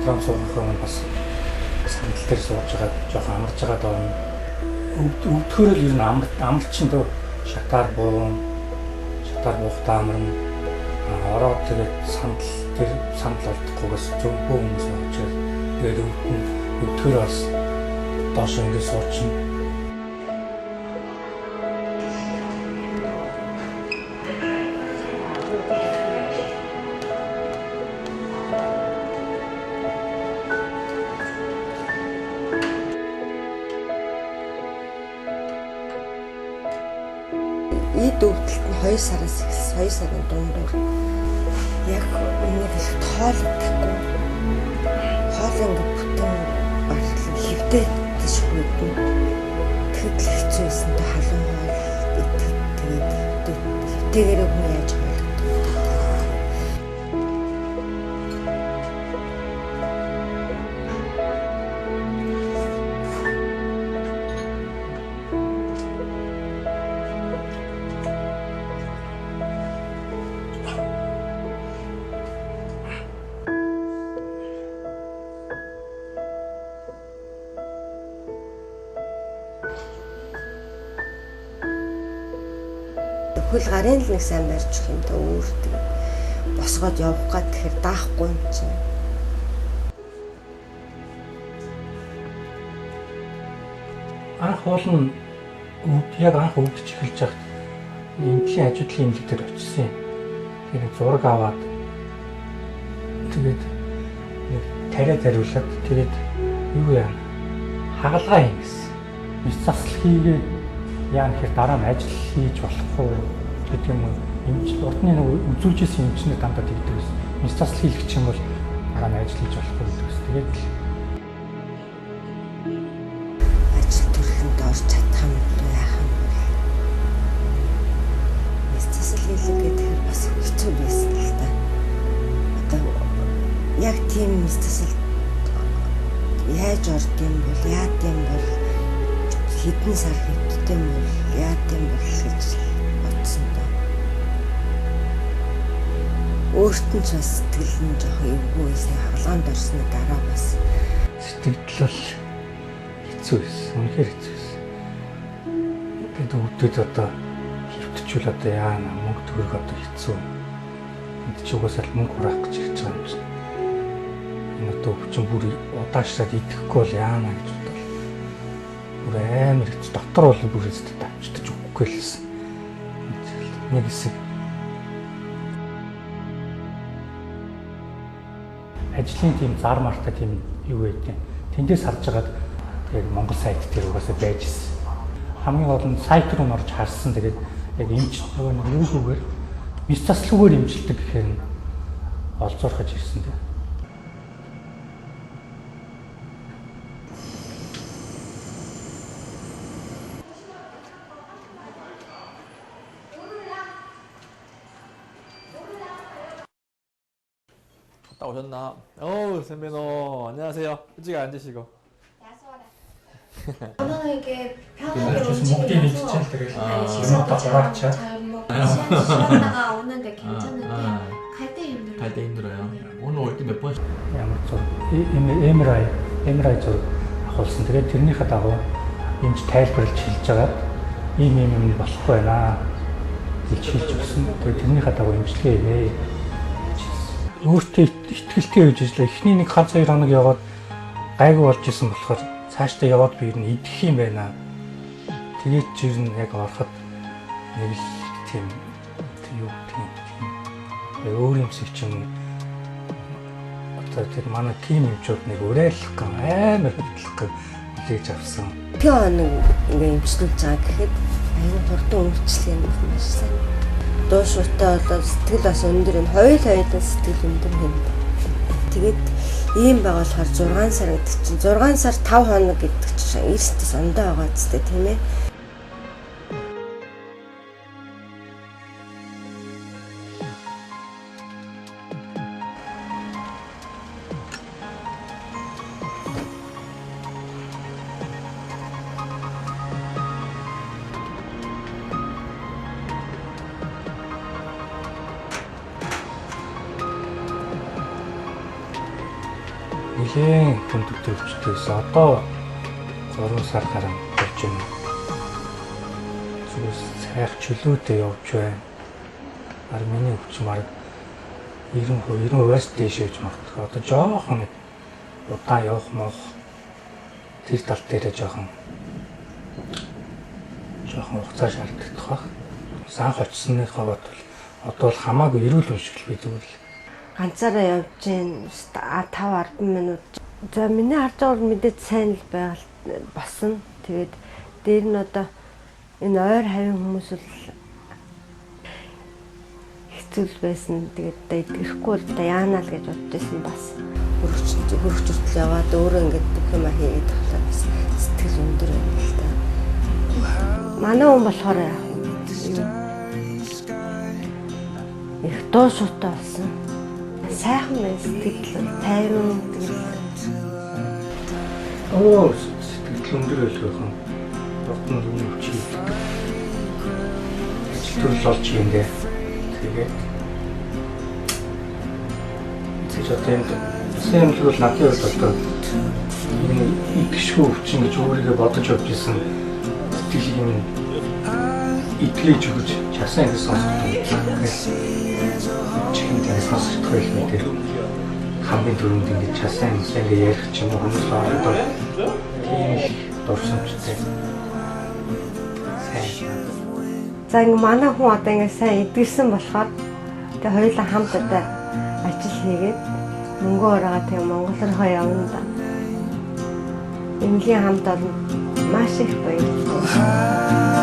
Трам суухын өмнө бас сандал дээр сууж байгаа жоохон амарч байгаа доо. Өвдөхөөр л ер нь амарчин дөө шатаар буун, шатаар буухтаа амарна. Ороод тэгээд сандал тэр сандал олдохгүйгээс зөв бөө хүмүүс явчихад тэгээд өвдөхөөр бас доош ингэ суучин. Эд өвдөлт нь 2 сараас эхэлсэн. 2 сарын дундуур яг энийг хэлэхэд хоол идэхгүй. Хоол ингээ бүтэн бартлан хөвдөө тийш хүйдэн. Тэгэхэд л хэцүү байсан. Тэ халуун хоол идэхэд тэгээд хөвдөөгээрээ хүн яаж хоол идэх вэ? Хөл гарын л нэг сайн барьчих юм да өөр тэгээд босгоод явах гад тэгэхээр даахгүй юм чинь. Анх уул нь яг анх өвдөж эхэлж байхад эмнэлгийн хажуудлын эмнэлэг дээр очисон юм. Тэгээд нэг зураг аваад тэгээд нэг тариа тариулаад тэгээд юу яа хагалгаа юм гэсэн. Мэс засал хийгээд яа гэхээр дараа нь ажил хийж болохгүй гэдэг юм уу. Эмч урдны нэг үзүүлжсэн эмчнэр дандаа тэгдэг байсан. Мэс засал хийх юм бол дараа нь ажил хийж болохгүй гэдэг байсан. Тэгээд л ажил төрлөнд орж чадах юм бол яах юм бол. Мэс засал хийлэг гэхээр бас хэцүү байсан л та. Одоо яг тийм мэс засал яаж орд юм бол яад юм бол хэдэн сар хэвддэг юм бол яад юм бол гэж бодсон доо. Өөрт нь ч бас сэтгэл нь жоохон эвгүй байсан. Хагалгаанд орсны дараа бас сэтгэл бол хэцүү байсан. Үнэхээр хэцүү байсан. Тэгээд өвдөд одоо хэвтчихвэл одоо яана мөнгө төгрөг одоо хэцүү. Энд чи угаасаа л мөнгө хураах гэж ирж байгаа юм чинь. Энэ одоо өвчин бүр удаашраад идэхгүй бол яана гэж бодвол. Бүр амар хэцүү. Дотор бол бүр хэцүү тавчдаж өгөхгүй л байсан. Нэг хэсэг ажлын тийм зар мартай тийм юу гэдэг. Тэндээс харж агаад яг Монгол сайт дээр угаасаа байж ирсэн. Хамгийн гол нь сайт руу орж харсан. Тэгээд яг эмч нөгөө нэг юугүйгээр мэс заслуугаар эмчилдэг гэхээр нь олзуурхаж ирсэн тийм. 갔다 오셨나? 어우, 선배노 안녕하세요. 일찍 앉으시고. 저는 이게 편하게 그래서 목뒤 움직이면서 미치질 아. 식사도 다 잘 먹고 쉬었다가 오는데 괜찮은데 갈 때 힘들어요. 갈 때 힘들어요. 오늘 올 때 몇 번? Ямар зураг MRI зураг авахулсан. Тэгээд тэрнийхээ дагуу эмч тайлбарлаж хэлж байгаад ийм ийм юм болохгүй байна гэж хэлж өгсөн. Тэгээд тэрнийхээ дагуу эмчилгээ хийвэ. Өөртөө итгэлтэй байж ажиллаа. Эхний нэг ганц хоёр хоног яваад гайгүй болж исэн болохоор цаашдаа яваад би ер нь идэх юм байна. Тэгээд ч ер нь яг ороход нэг л тийм юу тийм өөр юм шиг ч юм одоо тэр манай тим эмчүүд нэг уриалах гам амар хөдлөх гам хүлээж авсан. Би хоног ингээ эмчлүүлж байгаа гэхэд аюун хурдан өмчлөг нь маш сайн. Дуушуутай болоод сэтгэл бас өндөр юм. Хоёул сэтгэл өндөр юм. Тэгээд ийм байгаа болохоор 6 сар гэдэг чинь 6 сар 5 хоног гэдэг чинь эрсдэс ондоо байгаа ч тийм ээ. Нилээн хүнд өвчтэй байсан. Одоо 3 сар гарan болж байна. Зүгээр сайх чөлөөтэй явж байна. Ар миний өвчин бараг 90%, 90%-аас дээш явж магадгүй. Одоо жоохон нэг удаан явах мох тэр тал дээрээ жоохон хугацаа шаарддаг байх. Анх очсоныхоо бодвол одоо бол хамаагүй эрүүл хүн шиг л би зүгээр л ганцаараа явж гин 5 10 минут. За миний харж байгаагаар мэдээж сайн л байгаль болсон. Тэгээд дээр нь одоо энэ ойр хавийн хүмүүс л хэцүү л байсан. Тэгээд одоо идэхгүй бол одоо яана л гэж бодож байсан бас. Хөрөгч хүртэл яваад өөрөө ингээд бүх юма хийгээд тахлаа бас сэтгэл өндөр байна л та. Манай хүн болохоор яг их дуу шуутай болсон. Сайхан байна, сэтгэл тайван тэгэл. Оо, сэтгэл өндөр байлгүй хаа. Бодно юм өвч хийдэг. Ажил төрөл олж хийндэ. Тэгээд тэгж одоо энэ сайн юм бол надын хувьд одоо энэ идэвхгүй өвчин гэж өөрийгөө бодож явж исэн сэтгэлийг юм итгэж өгч часан ингэ сонсох. Чихэнд ингэ сонсох байлгүй дээ. Хамгийн түрүүнд ингэ часан ингэ ярих ч юм уу хүмүүс ороод тийм их дурсамжтай. Сайн. За ингэ манай хүн одоо ингэ сайн эдгэрсэн болохоор тэгээ хоёулаа хамт одоо ажил хийгээд мөнгө ороо тэгээ Монгол руу явна да. Эмнэлгийн хамт олон маш их баярлалаа.